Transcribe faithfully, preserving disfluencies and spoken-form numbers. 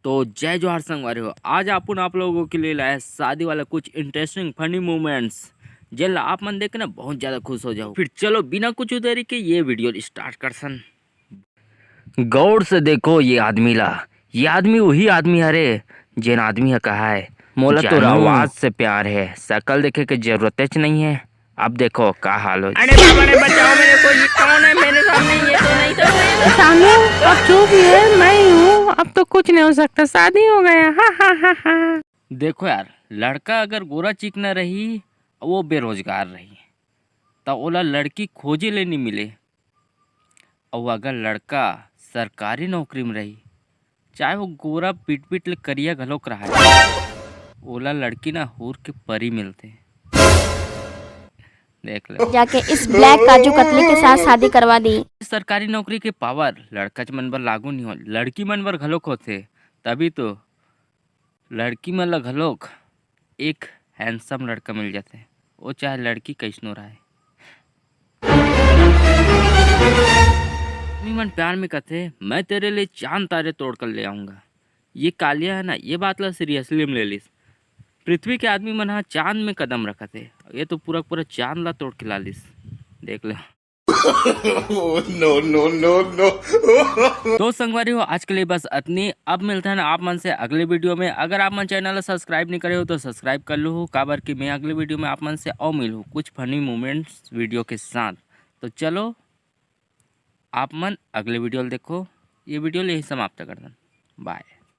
तो जय जोहार संगवारी हो, आज अपन आप लोगों के लिए लाए शादी वाला कुछ इंटरेस्टिंग फनी मोमेंट्स, जेन ला आप मन देख के ना बहुत ज्यादा खुश हो जाओ। फिर चलो बिना कुछ देरी के ये वीडियो स्टार्ट कर सन। गौर से देखो ये आदमी ला, ये आदमी वही आदमी हरे जेन आदमी ह कहा है, "मोला तोर जानू। आवाज से प्यार है, शकल देखे के जरूरतेच नहीं है।" अब देखो का हाल हो। अरे बाबा रे, बचाओ मेरे को, ये कौन है मेरे सामने? ये तो नहीं था। जानू, अब जो भी है मैं ही हूँ, अब तो कुछ नहीं हो सकता, शादी हो गया। हा हा हा हा। देखो यार, लड़का अगर गोरा चिकना रही, वो बेरोजगार रही, त ओला लड़की खोजे ले नहीं मिले। अउ अगर लड़का सरकारी नौकरी में रही, चाहे वो गोरा पिट पिट ले करिया घलोक रहा, ओला लड़की ना हूर के परी मिलथे। देख ले। जाके इस ब्लैक काजू कतली के साथ शादी करवा दी। सरकारी नौकरी के पावर लड़का मन बर लागू नहीं हो, लड़की मन बर घलोक होथे। तभी तो लड़की मन ला घलोक एक हैंडसम लड़का मिल जाथे, वो चाहे लड़की कैसनो रहे। आदमी मन प्यार में कथे, "मैं तेरे लिए चांद तारे तोड़ कर ले आऊंगा।" ये कालिया है ना, ये बात ला सीरियसली में ले लिस। पृथ्वी के आदमी मन हा चांद में कदम रखत हे, ये तो पूरा पूरा चांद ला तोड़ के ला लिस। देख ले। Oh, no, no, no, no। तो संगवारी हो, आज के लिए बस अतनी। अब मिलते हैं आप मन से अगले वीडियो में। अगर आप मन चैनल ला सब्सक्राइब नहीं करे हो तो सब्सक्राइब कर लो, काबर कि मैं अगले वीडियो में आप मन से और मिलूँ कुछ फनी मोमेंट्स वीडियो के साथ। तो चलो, आप मन अगले वीडियो ला देखो। ये वीडियो ला यही समाप्त कर दन। बाय।